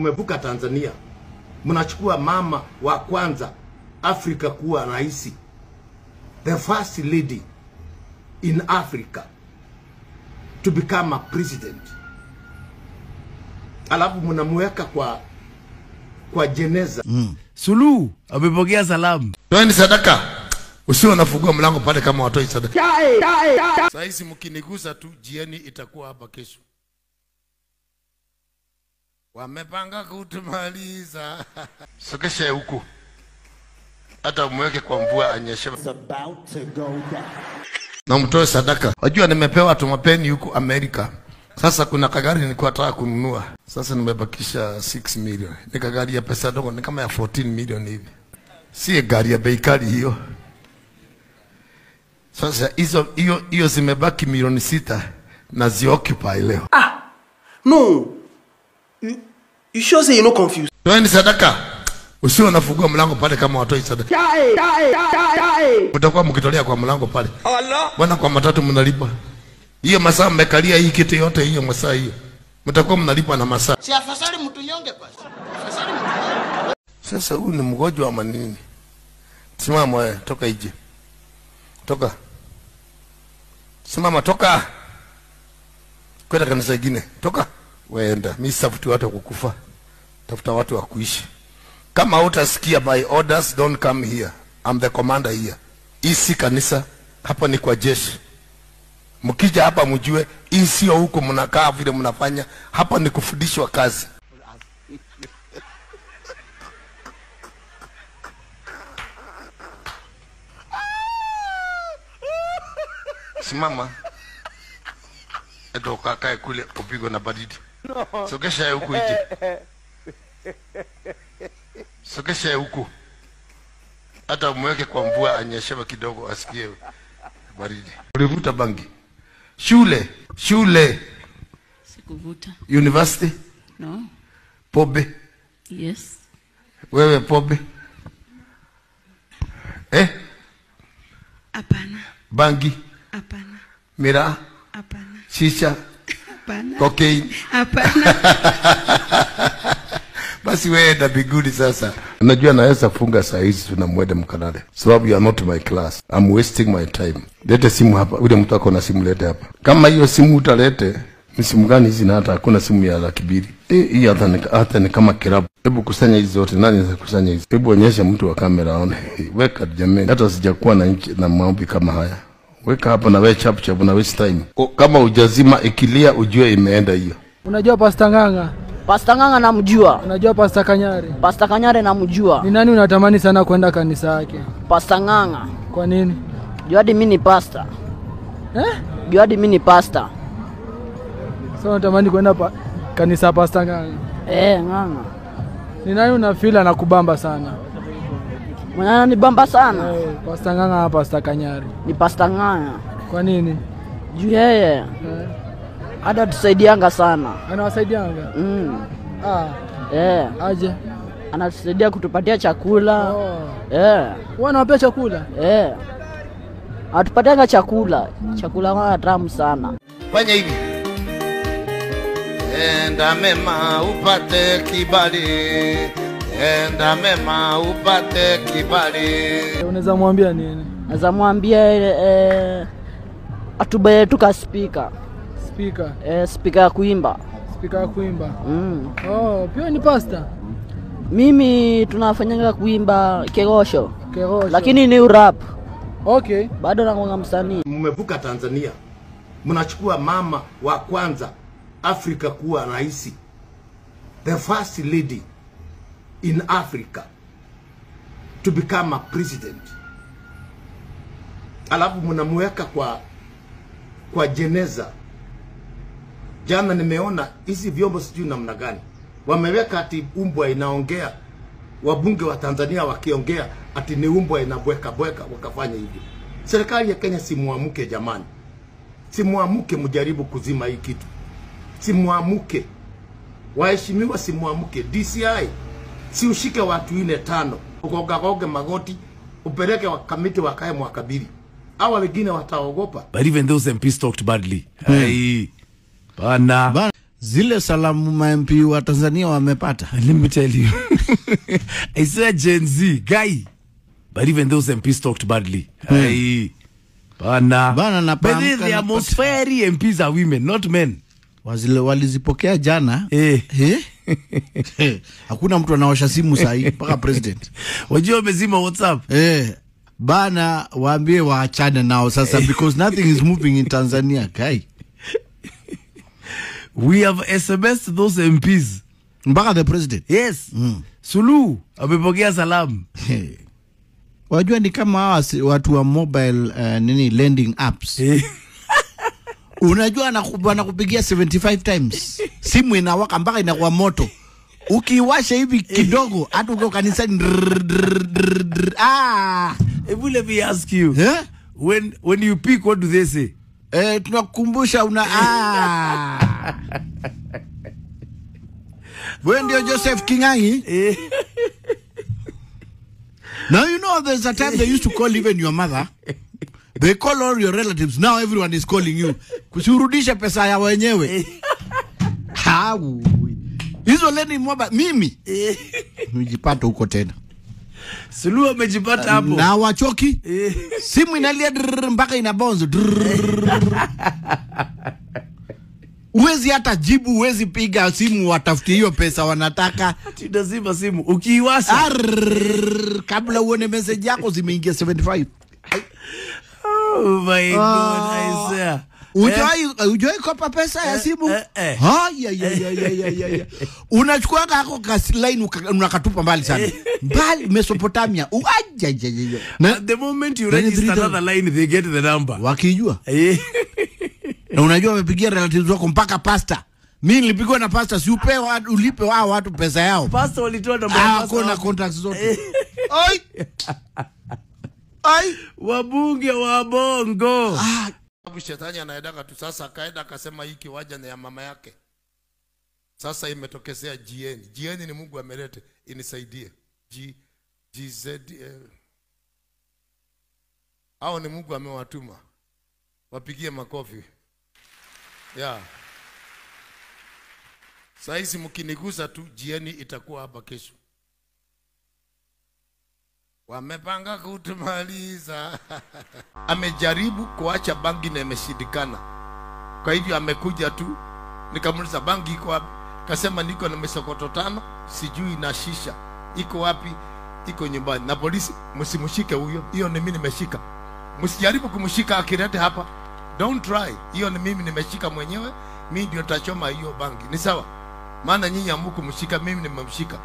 Mmevuka Tanzania, mnachukua mama wa kwanza Afrika kuwa rais, the first lady in Africa to become a president, alafu mnamweka kwa jeneza. Suluhu amepokea salamu. Toeni sadaka. Usiwe unafungua mlango pale kama watoi sadaka. Saa hizi mkinigusa tu jieni itakuwa hapa kesho. Wamepanga kutumaliza. Sokesha huku. Hata mweke kwa mvua anyeshe. Na mtoe sadaka. Wajua nimepewa tumapeni huku Amerika. Sasa kuna kagari nilikuwa nataka kununua. Sasa nimebakisha 6 million. Ni kagari ya pesa dogo, ni kama ya 14 million hivi. Si gari ya bei kali hiyo. Sasa hizo hiyo zimebaki milioni 6 na zioccupy leo. Ah. No. You sure say you no confused. Toeni sadaka. Usiwe unafungua mlango pale kama watoi sadaka. Mtakuwa mkitolea kwa mlango pale. Allah. Bwana kwa matatu mnalipa. Hiyo masaa mmekalia hii kitu yote hiyo masaa hiyo. Mtakuwa mnalipa na masaa. Si afadhali mtu nyonge basi. Afadhali mtu nyonge. Sasa huyu ni mgonjwa ama nini? Simama wewe, toka nje. Toka. Simama toka. Kwenda kanisa nyingine. Toka. Weenda. Mimi sitafuti watu wa kukufa. Tafuta watu wa kuishi. Kama hutasikia my orders, don't come here. I'm the commander here. Hii si kanisa, hapa ni kwa jeshi. Mkija hapa mjue, hii sio huko mnakaa vile mnafanya, hapa ni kufundishwa kazi. Simama. Edo kakae kule upigwe na baridi. Sokesha huku nje. Sokesha huku. Hata mweke kwa mvua anyeshewe kidogo asikie baridi. Ulivuta bangi? Shule, shule. Sikuvuta. University? No. Pombe? Yes. Wewe pombe? Eh? Hapana. Bangi? Hapana. Miraa? Hapana. Shisha? Hapana. Cocaine? Hapana. Basi wewe na bigudi sasa. Unajua naweza funga saa hizi tunamwenda mkalale. Sababu you are not my class. I'm wasting my time. Lete simu hapa. Ule mtu ako na simu lete hapa. Kama hiyo simu utalete, ni simu gani hizi na hata hakuna simu ya laki mbili. Hii hata ni kama kirabu. Hebu kusanya hizi zote. Nani anakusanya hizi? Hebu onyesha mtu wa kamera aone. Weka jamani. Hata sijakuwa na nchi na maombi kama haya. Weka hapa na wewe chap chap na waste time. Kama ujazima ikilia ujue imeenda hiyo. Unajua Pastor Ng'ang'a? Pastor Ng'ang'a namjua. Unajua Pastor Kanyari? Pastor Kanyari namjua. Ni nani unatamani sana kwenda kanisa yake? Pastor Ng'ang'a. Kwa nini? Juu hadi mimi ni pastor. Eh? Juu hadi mimi ni pastor. So unatamani kwenda kanisa Pastor Ng'ang'a? Eh, Ng'ang'a. Ni nani unafeel anakubamba sana? Mwenye ananibamba sana? Eh, Pastor Ng'ang'a au Pastor Kanyari? Ni Pastor Ng'ang'a. Kwa nini? Juu yeye hata tusaidianga sana. Anawasaidianga? Mm. Ah. Eh. Aje? Anatusaidia kutupatia chakula. Oh. Eh. Wewe unawapea chakula? Eh. Atupatianga chakula. Chakula kwa tamu sana. Fanya hivi. Enda mema upate kibali. Enda mema upate kibali. Unaweza mwambia nini? Naweza mwambia atubaye tuka speaker. Speaker. Speaker ya kuimba. Speaker ya kuimba. Mm. Oh, pia ni pastor. Mimi tunafanyanga kuimba kerosho. Kerosho. Lakini ni rap. Okay. Bado nakuwa msanii. Mmevuka Tanzania. Mnachukua mama wa kwanza Afrika kuwa rais. The first lady in Africa to become a president. Alafu mnamweka kwa jeneza. Jana nimeona hizi vyombo sijui namna gani. Wameweka ati umbwa inaongea. Wabunge wa Tanzania wakiongea ati ni umbwa inabweka bweka, wakafanya hivyo. Serikali ya Kenya simuamuke jamani. Simuamuke mjaribu kuzima hii kitu. Simuamuke. Waheshimiwa simuamuke. DCI si ushike watu 4 5. Ugogagoge magoti upeleke wakamiti wakae mwaka 2. Hawa wengine wataogopa. But even those MPs talked badly. Hey. Bana. Zile salamu ma MP wa Tanzania wamepata. Let me tell you. I said Gen Z guy. But even those MPs talked badly. Hey. Bana. Bana na But they, paamka their na most fiery MPs are women, not men. Wazile walizipokea jana. Eh. Eh? Hakuna mtu anaosha simu sahi mpaka president. Wajua wamezima WhatsApp. Eh. Bana waambie waachane nao sasa because nothing is moving in Tanzania kai. We have SMS those MPs. Mpaka the president. Yes. Suluhu amepokea salamu. Hey. Wajua ni kama hawa watu wa mobile nini lending apps. Unajua wanakupigia 75 times. Simu inawaka mpaka inakuwa moto. Ukiwasha hivi kidogo hata uko kanisani drrr, drrr, drrr, drrr. Ah. Hebu let me ask you. Eh? When you pick, what do they say? Eh, tunakukumbusha una ah. Wewe ndio Joseph Kingangi. Eh. Now you know there's a time they used to call even your mother. They call all your relatives. Now everyone is calling you. Kusurudisha pesa ya wenyewe. Hau. Hizo leni mwaba mimi. Nijipata huko tena. Suluhu amejipata hapo. Na wachoki. Simu inalia drrrr mpaka inabonzo. Drrrr. Huwezi hata jibu, huwezi piga simu watafutie hiyo pesa wanataka. Ati unazima simu ukiiwasha. Arrrr, kabla uone message yako zimeingia 75. Oh my God, I swear. Hujawahi kopa pesa ya simu? eh. Haya, ya, ya, ya, ya, ya, ya. Unachukua kako line unakatupa mbali sana. Mbali Mesopotamia. Aja, ya, ya, ya. Na At the moment you Then register three another line, they get the number. wakijua. Eh. Na unajua wamepigia relatives wako mpaka pasta. Mimi nilipigwa na pasta, si upe ulipe wao watu pesa yao. Pastor walitoa namba ya Ah, pastor kuna wapi? contacts zote. Oi. Oi. Wabunge wa Bongo. Sababu shetani anaendaka tu sasa, akaenda akasema hii kiwanja ni ya mama yake. Sasa imetokezea GN. GN ni Mungu amelete, inisaidie. G GZ hao ni Mungu amewatuma. Wapigie makofi. Yeah. Saizi mkinigusa tu GN itakuwa hapa kesho. Wamepanga kutumaliza. Amejaribu kuacha bangi na imeshindikana. Kwa hivyo amekuja tu, nikamuuliza bangi iko wapi? Kasema niko na misokoto 5, sijui na shisha. Iko wapi? Iko nyumbani. Na polisi msimshike huyo, hiyo ni mimi nimeshika. Msijaribu kumshika akilete hapa. Don't try. Hiyo ni mimi nimeshika mwenyewe, mimi ndio nitachoma hiyo bangi. Ni sawa? Maana nyinyi hamkumshika, mimi nimemshika.